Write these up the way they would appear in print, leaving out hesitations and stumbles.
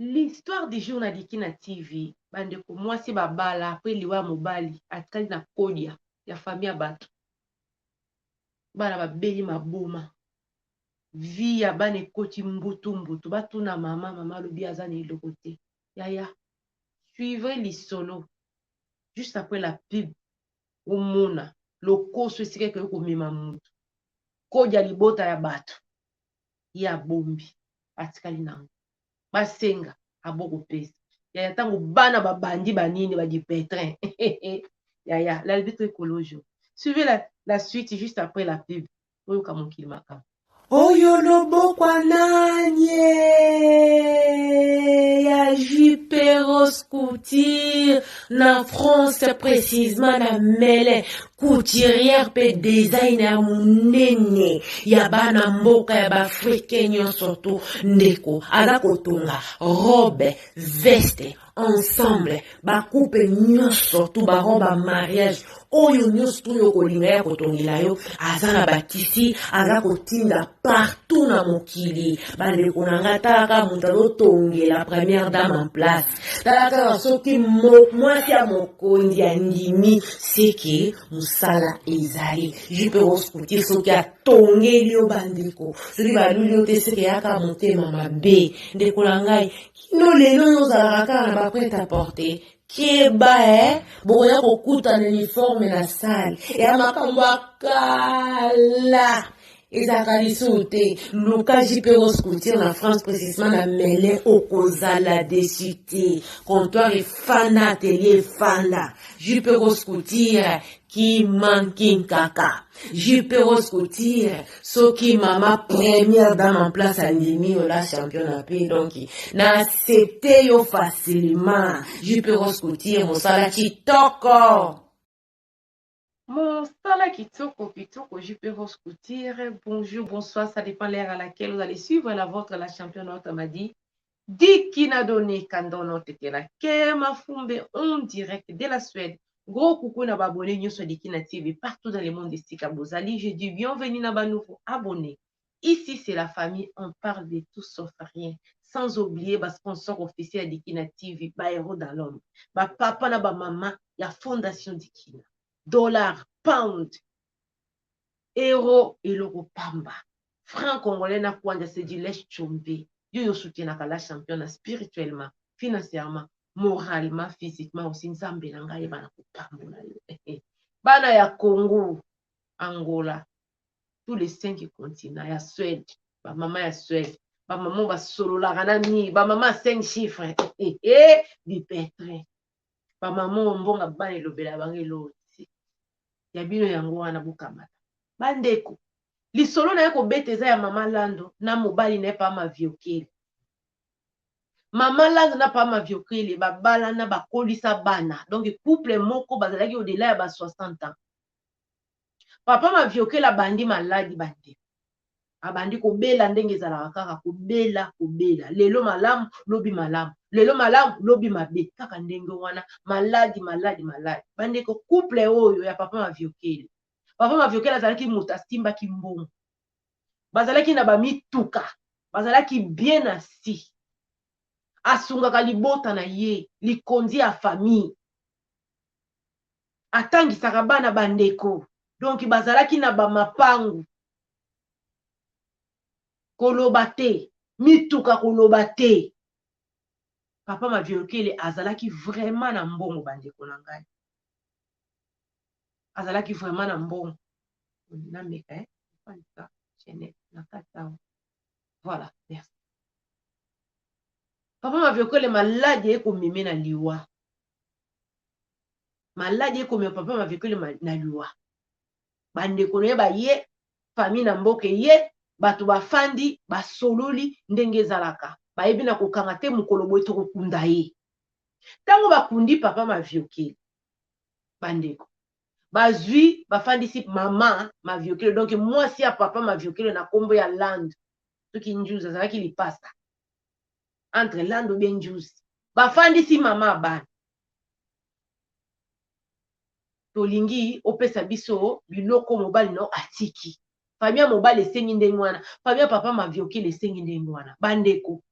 L'histoire du jour na Dikina TV, bandeko mwasi babala après liwa ya mobali atikali na kodia ya famille ya bato, bana babeli maboma, vie ya bana ekoti mbutu mbutu, batuna mama, mama alobi aza na eloko te. Yaya, suivez lisolo juste après la pub, omona lokoso esika ekoki komema mutu kodia libota ya bato, ye abombi atikali nango, basenga abokopesa yaya. Ntango bana babandi banini badipetrin yaya, l'arbitre ekolojo. Suivez la suite juste après la pub, oyoka mokili makambo. Oyo lobokwa nani ya JP Rose Couture na France, précisément na Melun, couturière mpe designer monene ya bana mboka ya baafricain nyonso to ndeko aza kotonga robe, veste, ensemble, bacoupe nyonso tu, barobe ya mariage, oyo nyonso tu oyo okolinga ya kotongela yo. Aza na batisi, aza kotinda partout na mokili. Bandeko na nga, talaka moto azotongela première dame en place. Tala kaka, soki mwasi ya mokonzi andimi, seke mosala ezali. JP Rose Couture, soki atongeli yo, bandeko, soki baluli yo te, seke yaka motema mabe. Ndeko na ngai, kino lelo oyo ozalaka kaka na baprêt à porter, keba e bokoya kokutana uniforme na sale ya makambo ya kala ezalaka lisusu te. Luka JP Rose Couture na France, précisement na Melun, okozala déçu te. Comptoir efanda, atelier efanda. JP Rose Couture kimankinkaka. JP Rose Couture, soki mama première dame en place andimi yo, la championne mpe donc na accepte yo facilement. JP Rose Couture, mosala kitoko. Mosala kitoko kitoko, JP Rose Couture. Bonjour, bonsoir, ça dépend l'heure à laquelle vous allez suivre la vôtre, la championne notre m'a dit. Dikina Doni Kandono Tetela Kema Fumbe en direct de la Suède. Gros coucou na abonné nyonso Dikina TV partout dans le monde esika bozali. Je dis bienvenue na ba nouveau abonnés. Ici, c'est la famille, on parle de tout sauf rien. Sans oublier ba sponsor officiel ya Dikina TV, ba héros dans l'homme. Ba papa na ba maman, la fondation Dikina. Dollar, pound, euro, eloko pamba. Franc congolais na kwanja, c'est du lait chombe. Yo yo soutenaka la championne spirituellement, financièrement, moralement, physiquement aussi. Nzambe na ngai bana kopambola yo. Bana ya Congo, Angola, tous les cinq continents, ya Suède, ba mama ya Suède, ba mama basololaka na nini, ba mama cinq chiffres, eh bipetre. Ba mama mbonga bana elobela bango eloti. Ya bino yango wana bokamata. Bandeko, lisolo na ye kobeta eza ya mama Lando na mobali na ye pa Maviokele. Mama Lando na pa Maviokele babalana, bakolisa bana, donc couple moko bazalaki au-delà ya ba 60 ans. Papa Maviokele abandi maladi, bandeko, abandi kobela ndenge ezalaka kaka kobela kobela, lelo malamu, lobi malamu, lelo malamu, lobi mabe, kaka ndenge wana, maladi maladi maladi. Bandeko, couple oyo ya papa Maviokele, papa Maviokele azalaki moto asimbaki mbongo, bazalaki na bamituka, bazalaki bien assis, asungaka libota na ye, likonzi ya famille, atangisaka bana. Bandeko, donc bazalaki na bamapangu koloba te, mituka koloba te. Papa Maviokele azalaki vraiment na mbongo. Bandeko na ngai, azalaki vraiment na mbongo. Nameka eh? Na kati awa, voilà, merci. Papa Maviokele, maladi ekomeme na liwa, maladi ekomema papa Maviokele na liwa. Bandeko na ye baye, famille na mboka ye, bato bafandi, basololi ndenge ezalaka, bayebi na kokanga te, mokolo boye tokokunda ye. Ntango bakundi papa Maviokele, bandeko, bazwi bafandisi mama Maviokele, donc mwasi ya papa Maviokele na nkombo ya Lando, soki Njuzi, azalaki lipasa entre Lando be Njuzi. Bafandisi mama ya bana: tolingi opesa biso biloko mobali no atiki. Famille ya mobali esengi ndenge wana, famille ya papa Maviokele esengi ndenge wana. Bandeko,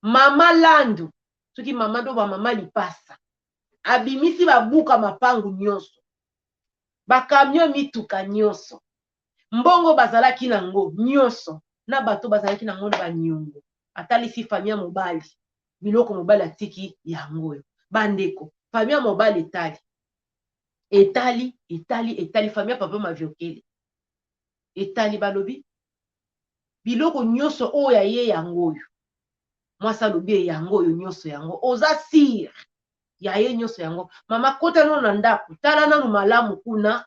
Mama Landu, soki mama to ba mama lipasa, abimisi babuka mapangu nyonso, ba camion mituka nyonso, mbongo bazalaki nango nyonso, na bato bazalaki nango na banyongo. Atalisi famille ya mobali biloko mobali atiki yango oyo. Bandeko, famille ya mobali etali etali etali etali famille ya papa Maviokele etali, balobi biloko nyonso oyo ya ye yango oyo. Mwasi alobi ye yango oyo nyonso yango, oza sire ya ye nyonso yango. Mama, kota nano na ndako, tala nano malamu kuna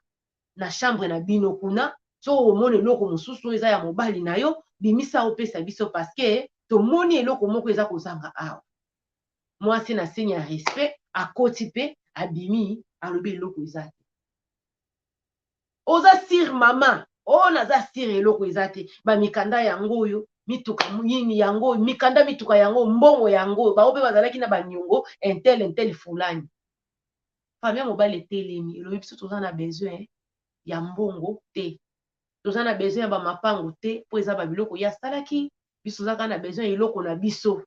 na chambre na bino kuna, soki omoni eloko mosusu oyo eza ya mobali na yo, bimisa opesa biso, parce que tomoni eloko moko eza kozanga awa. Mwasi na signe ya respect akoti pe abimi, alobi eloko eza te. Oza sire mama? Oh, naza sire, eloko eza te. Bamikanda yango oyo, mituka nini yango oyo, mikanda mituka yango, mbongo yango oyo, bango mpe bazalaki na banyongo intel intel fulani. Famille ya mobali etelemi, elobi biso toza na besoin ya mbongo te, toza na besoin ya bamapango te, mpo eza babiloko ye asalaki. Biso toza kaka na besoin ya eloko na biso.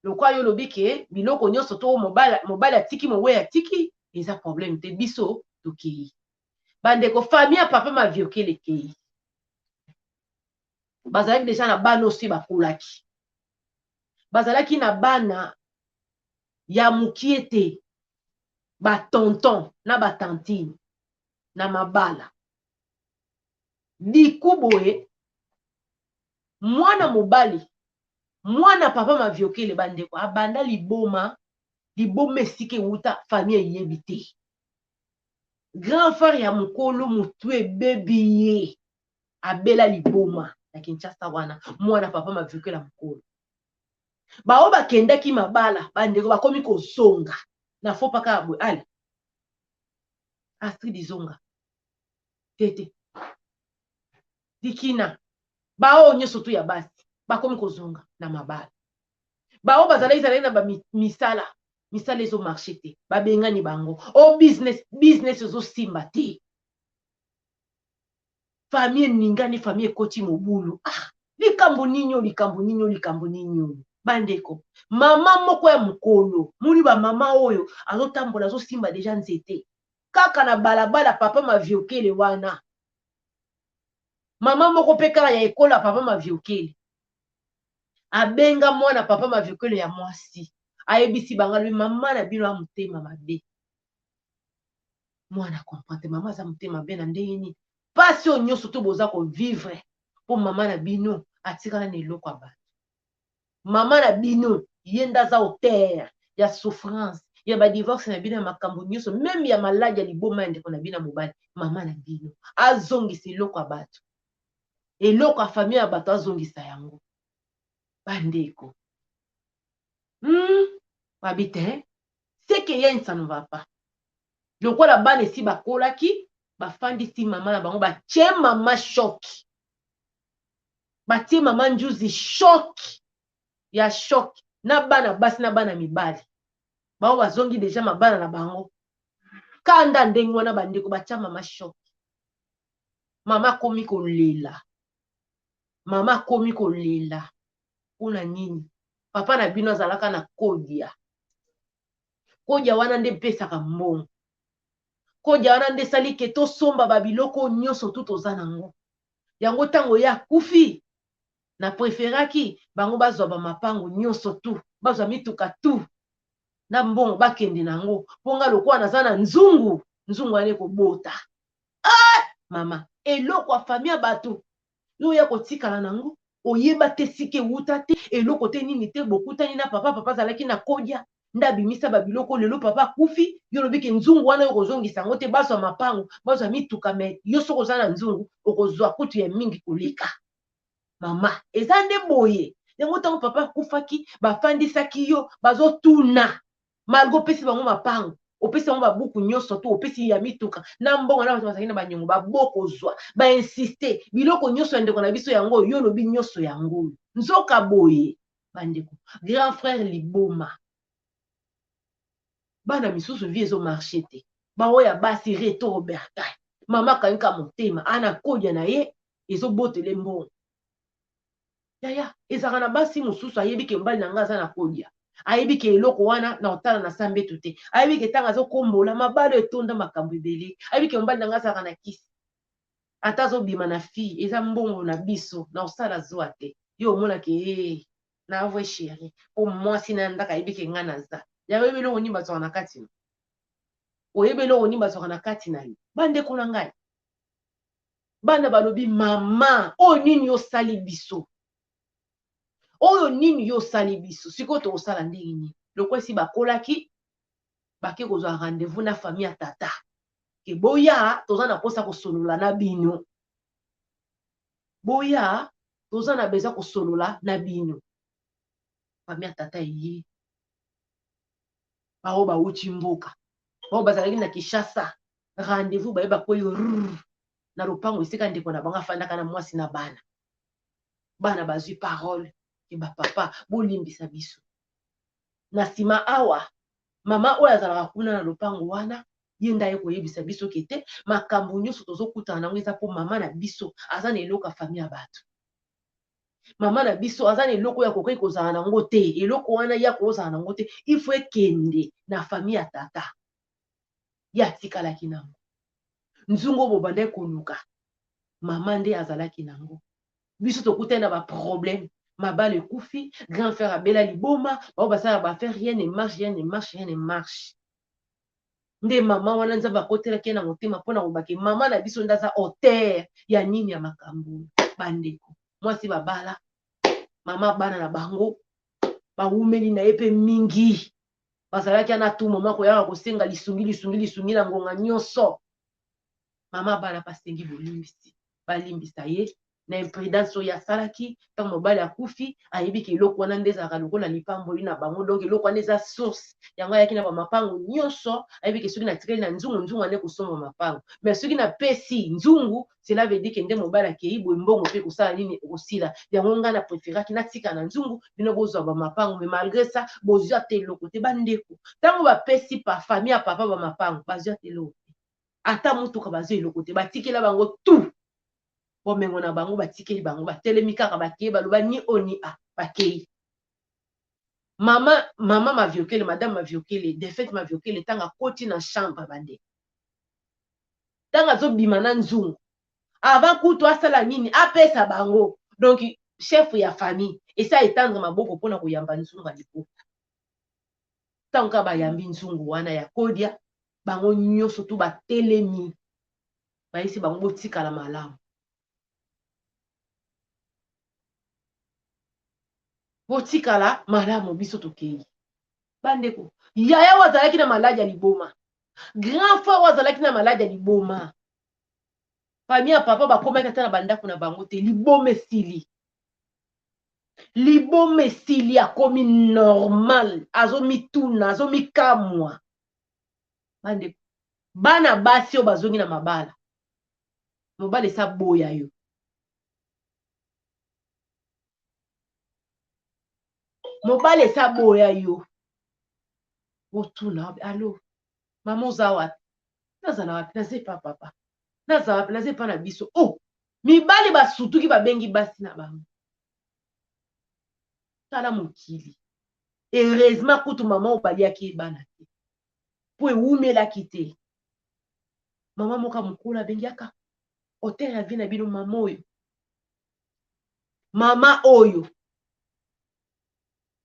Lokola yo olobi ke biloko nyonso to mobali, mobali atiki, mowei atiki, eza problème te, biso tokei. Bandeko, famille ya papa Maviokele ekei, bazalaki deja na bana osi bakolaki, bazalaki na bana ya mokie te, batonton na batantine na mabala. Diku boye mwana mobali, mwana papa Maviokele, bandeko, abanda liboma. Liboma esika ewuta, famille eyebi te. Grand frère ya mokolo, motu ebebi ye, abela liboma na Kinshasa wana. Mwana papa Maviokele ya mokolo, baoyo bakendaki mabala, bandeko, bakomi kozonga na fo paka ya boye. Ale Astrid zonga tete dikina, baoyo nyonso tu ya basi bakomi kozonga na mabala. Baoyo bazalaki zalaki na bamisala, misala ezomarche te, babengani bango. O business, business ezosimba te. Famille eningani, famille ekoti mobulu. Ah, likambo nini oyo, likambo nini oyo, likambo nini oyo? Bandeko, mama moko ya mokolo, moni bamama oyo azotambola, azosimba deja nzete kaka na balabala papa Maviokele wana. Mama moko mpe kaka ya ekolo ya papa Maviokele abenga mwana papa Maviokele ya mwasi, ayebisi bango, alobi mama na bino ya motema mabe. Mwana comprendre mama aza motema mabe na ndenge nini? Mpasi oyo nyonso to boza kovivre mpo mama na bino atikala na eloko ya bato. Mama na bino ye nde aza auteur ya souffrance ya badivorce na bino, ya makambo nyonso, meme ya maladi ya liboma ya ndeko na bino ya mobali. Mama na bino azongisa eloko ya bato, eloko ya famille ya bato, azongisa yango. Bandeko, babi te ce que ya ça ne va pas. Lokola bana esi bakolaki, bafandisi mama na bango, batie mama choc, batie mama njuzi choc ya choc na bana basi na bana mibali. Bango bazongi deja mabala na bango, kanda ndenge wana. Bandeko, batia mama choc, mama akomi kolela, mama akomi kolela. Mpona nini? Papa na bino azalaka na kodia, kodia wana nde epesaka mbongo, kodia wana nde esali ke tosomba babiloko nyonso tu toza nango. Yango ntango ye akufi, na preferaki bango bazwa bamapango nyonso tu, bazwa mituka tu na mbongo, bakende nango, mpo nga lokola naza na nzungu, nzungu wana ekobota. Ah, mama, eloko ya famille ya bato yo oya kotikala nango, oyeba te sika ewuta te, eloko te, nini te. Bokutani na papa, papa azalaki na kodia nde abimisa babiloko. Lelo papa akufi, yo olobi ke nzungu wana yo kozongisa yango te, bazwa mapango, bazwa mituka, me yo soki oza na nzungu okozwa kutu ya mingi koleka. Mama, eza nde boye. Yango ntango papa akufaki, bafandisaki yo, bazotuna, malgre opesi bango mapango, opesi bango babuku nyonso to opesi ya mituka na mbongo na bato bazalaki na banyongo, babokozwa, bainsiste, biloko nyonso ya ndeko na biso yango oyo, yo olobi nyonso yango oyo. Nzoka boye, bandeko, grand frère liboma, bana misusu vie ezomarche te, baoyo ya basi retour au bercail. Mama akangika motema, ana kodia na ye ezobotele mbongo. Yaya, ezalaka na basi mosusu ayebi ke mobali na ngai aza na kodia, ayebi ke eloko wana na kotala na sa mbeto te, ayebi ke ntango azokombola mabalo etonda makambo ebele, ayebi ke mobali na ngai azalaka na kisi, ata azobima na fille eza mbongo na biso na kosala zuwa te. Yo omonaka ee na vrai chéri mpo mwasi na ndako ayebi ke ngai naza yango. Oyebi eloko nini bazwaka na kati na oyebi eloko nini bazwaka na kati na yo? Bandeko na ngai, bana balobi: "Mama, oyo nini osali biso? Oyo nini yo osali biso? Sikoyo tokosala ndenge nini?" Lokwa esi bakolaki, bake kozwa rendez-vous na famille ya tata ke boya, toza na mposa kosolola na bino, boya, toza na besoin kosolola na bino. Famille ya tata eye, bao bauti mboka, bao bazalaki na Kinshasa. Rendez-vous baye, bakwei na lopango esika ndeko na bango afandaka na mwasi na bana. Bana bazwi parole ke: "Bapapa, bolimbisa biso." Na nsima awa, mama oyo azalaka kuna na lopango wana, ye nde aye koyebisa biso ke te, makambo nyonso tozokutana nango eza mpo mama na biso aza na eloko ya famille ya bato. Mama na biso aza na eloko oyo akoki kozala nango te. Eloko wana ye akozala nango te, il faut ekende na famille ya tata. Ye atikalaki nango nzungu oyo bobandaki koluka, mama nde azalaki nango. Biso tokutani na baproblème, mabala ekufi, grand frère abela liboma, bao basala baaffaire, rien ne marche, rien ne marche, rien ne marche. Nde mama wana, Nzambe akotelaki ye na motema mpona kobake mama na biso nde aza auteur ya nini, ya makambo. Bandeko, mwasi babala, mama bana na bango bawumeli na ye mpe mingi, bazalaki ana tout moment koyaka kosenga lisungi, lisungi, lisungi na ngonga nyonso. Mama bana basengi bolimbisi, balimbisa ye na imprudence oyo asalaki. Ntango mobali akufi, ayebi ke eloko wana nde ezalaka lokola lipamboli na bango, donc eloko wana eza source yango. Ayaki na bamapango nyonso, ayebi ke soki natikali na nzungu, nzungu ande kosomba mapango, mais soki napesi nzungu, cela veut dire ke nde mobali akei boye, mbongo mpe kosala nini, ekosila. Yango ngai na préféraki natika na nzungu, bino bozwa bamapango. Mais malgré ça, bozwi ata eloko te. Bandeko, ntango bapesi pa famille ya papa bamapango, bazwi ata eloko te, ata motuka bazwi eloko te. Batikela bango tout bomengo na bango, batikeli bango, batelemi kaka, bakei, baloba ni o ni a, bakei. Mama Maviokele, madame Maviokele, défunte Maviokele, ntango akoti na chambre, bandeko, ntango azobima na nzungu, avant kutu asala nini, apesa bango, donc chef ya famille esi aétendre maboko mpona koyamba nzungu ya libota. Ntango kaka bayambi nzungu wana ya kodia, bango nyonso tu batelemi, bayesi bango: "Botikala malamu, botikala malamu, biso tokei." Bandeko, yaya oyo azalaki na maladi ya liboma, grand frère oyo azalaki na maladi ya liboma, famille ya papa bakomaki ata na bandako na bango te. Liboma esili, liboma esili, akomi normal, azomituna, azomikamwa. Bandeko, bana basi oyo bazongi na mabala, mobali esa boya yo, mobali esa boya yo, otuna: "Alo mama, oza wapi?" "Nazala wapi? Naza epa papa." "Naza wapi?" "Naza epa na biso." Oh, mibali basutuki, babengi basi na bango. Tala mokili. Heureusement kutu mama oyo baliaki ye bana te, mpo ewumelaki te, mama moko ya mokolo abengi aka auteur ya vie na bino. Mama oyo, mama oyo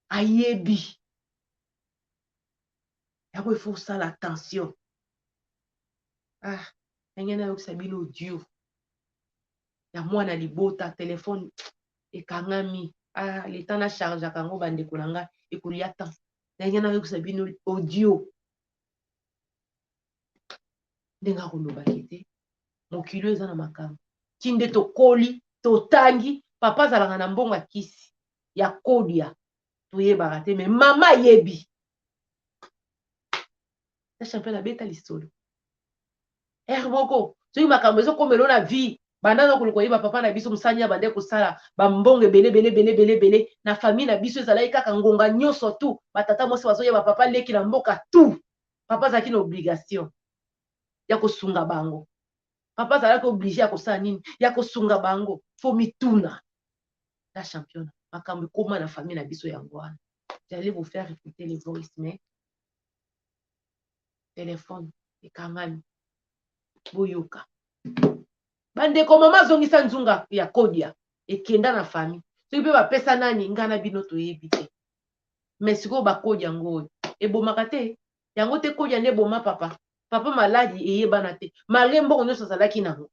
ayebi yango. Il faut osala attention. Ah, ndenge nayokisa bino audio ya mwana libota, telefone ekangami. Ah, leta na chargeaka yango, bandeko na ngai, ekolia temps. Ndenge nayokisa bino audio, ndenge akolobaki te, mokili oyo eza na makambo. Ti nde tokoli, totangi, papa azalaka na mbongo ya kisi ya kodia, toyebaka te, mais mama ayebi. Na champion abeta lisolo ere moko, soki makambo ezokomela na vie, banda na koluka koyeba papa na biso mosani ya bande kosala bambongo ebele ebele ebele ebele ebele na famille na biso. Ezalaki kaka ngonga nyonso tu batata mwasi bazoyeba papa leki na mboka tu. Papa azalaki na obligation ya kosunga bango, papa azalaki obligé ya kosala nini, ya kosunga bango. Faut mituna. La championne, makambo ekoma na famille na biso yango wana. J'allais vous faire écouter les voice, mais téléphone ekangami. Boyoka bandeko, mama azongisa nzunga ya kodia ekenda na famille. Soki mpe bapesa nani, ngai na bino toyebi te. Mais sikoyo bakodia yango oyo ebomaka te, yango te. Kodia nde eboma papa. Papa maladi eyebana te, malgré mbongo nyonso azalaki nango.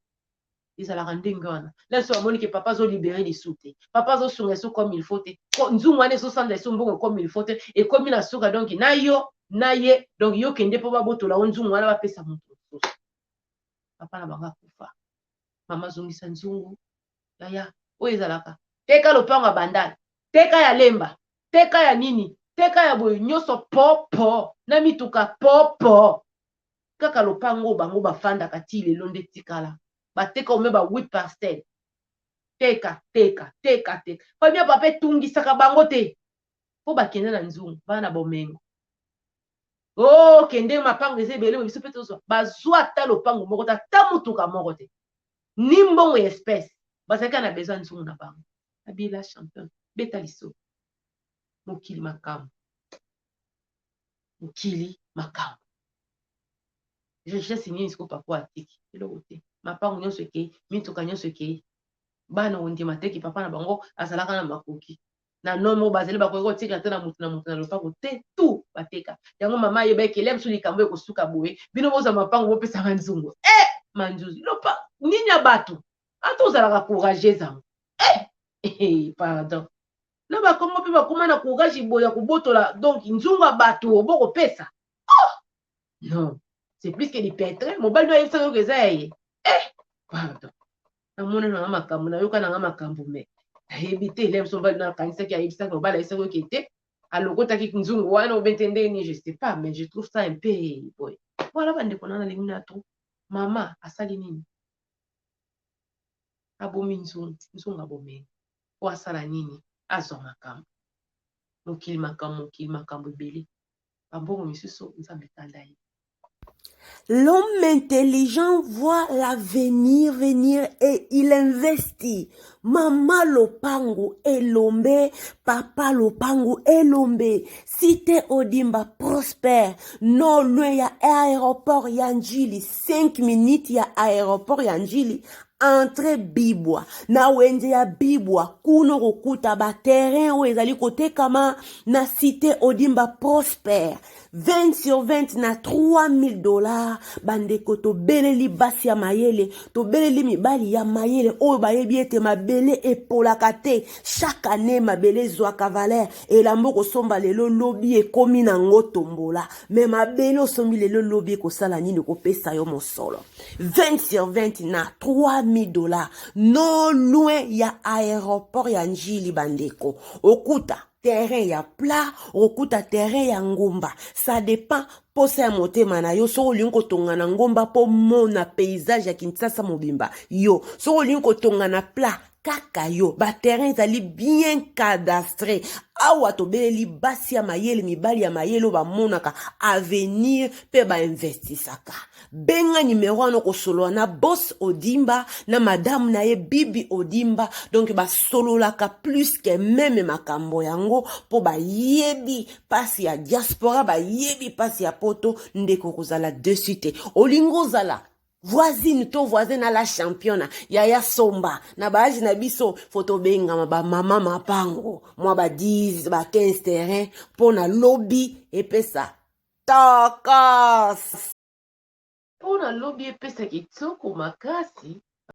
Ezalaka ndenge wana. Laso bamoni ke papa azolibérer lisu te, papa azosunga esu comme il faut te, nzungu wana ezosanza esu mbongo comme il faut te, ekomi na suka. Donc na yo na ye, donc yo kende mpo babotola o nzungu wana, bapesa moto mosusu. Papa na bango akufa, mama azongisa nzungu. Yaya, oyo ezalaka teka lopango ya Bandala, teka ya Lemba, teka ya nini, teka ya boye nyonso, po po na mituka, po po kaka lopango oyo bango bafandaka ti lelo nde tikala. Bateka ome ba 8 parcelle. Teka, teka, teka, teka. Famille ya papa etungisaka bango te mpo bakende na nzungu, bana bomengo. O kende, mapango eza ebele, biso mpe tozwa. Bazwa ata lopango moko te, ata motuka moko te, ni mbongo ya espèce. Bazalaki na besoin nzungu na bango. Abila champion, beta lisolo. Mokili makambo, mokili makambo. Richesse nini siko papa atiki? Eloko te. Mapango nyonso ekei, mituka nyonso ekei. Bana kondima teki papa na bango azalaka na makoki na nomo, bazali bakoki kotikala te na motu na motu na lopango te. Tu bateka yango. Mama ayeba ekele biso likambo ekosuka boye. Bino bozwa mapango, bopesaka nzungu e manzuzi lopa nini ya bato. Ata ozalaka courageuse yango, eh, pardon, na bakongo mpe bakóma na courage boye ya kobotola. Donc nzungu ya bato bokopesa? Oh non, c'est plus que du pétrin. Mobali no ayebisaka yoka eza ya ye. Eh, pardon, namona nanga makambo, nayoka nanga makambo, mais nayebi te. Ele biso mobali no akanisaki ayebisaki, mobali ayebisaki oke te, alokotaki nzungu wana obente ndenge nini, je sais pas, mais je trouve ça un peu boye. Voilà, bandeko na, nalingi na trop. Mama asali nini? Abomi nzungu, nzungu abomengo po asala nini? Azwa makambo. Mokili makambo, mokili makambo ebele. Bambongo misusu, Nzambe etanda ye. L'homme intelligent voit l'avenir venir et il investit. Mama lopango elombe, papa lopango elombe. Cité Odimba prospère, non loin ya aéroport ya Njili, 5 minutes ya aéroport ya Njili. Entre Bibwa na wenze ya Bibwa, kuna kokuta baterrain oyo ezali kotekama na Cité Odimba Prospère, 20 sur 20 na 3000 $. Bandeko, tobeleli basi ya mayele, tobeleli mibali ya mayele oyo bayebi ete mabele epolaka te. Chaque année mabele ezwaka valeur. Elamba okosomba lelo, lobi ekomi nango tombola. Mais mabele osombi lelo, lobi ekosala nini? Ekopesa yo mosolo. 20 sur 20 na 3000 $, non loin ya aéroport ya Njili. Bandeko, okuta terrain ya plat, okokuta terrain ya ngomba, ça dépend posa ya motema na yo. Soki olingi kotonga na ngomba mpo mona paysage ya Kinshasa mobimba, yo. Soki olingi kotonga na plat, kaka yo. Baterrain ezali bien cadastré. Awa tobeleli basi ya mayele, mibali ya mayele oyo bamonaka avenir mpe bainvestisaka. Benga nimero wana, okosolola na Bos Odimba na madame na ye Bibi Odimba. Donc basololaka plus que même makambo yango mpo bayebi mpasi ya diaspora, bayebi mpasi ya Poto. Ndeko, kozala dessus te. Olingi ozala voisine to voisin na la championne, yaya, somba. Na baage na biso, fo tobengama bamama mapango, mwa ba 10, ba 15 terrain mpo na lobi epesa tokos. Mpo na lobi epesa kitoko makasi.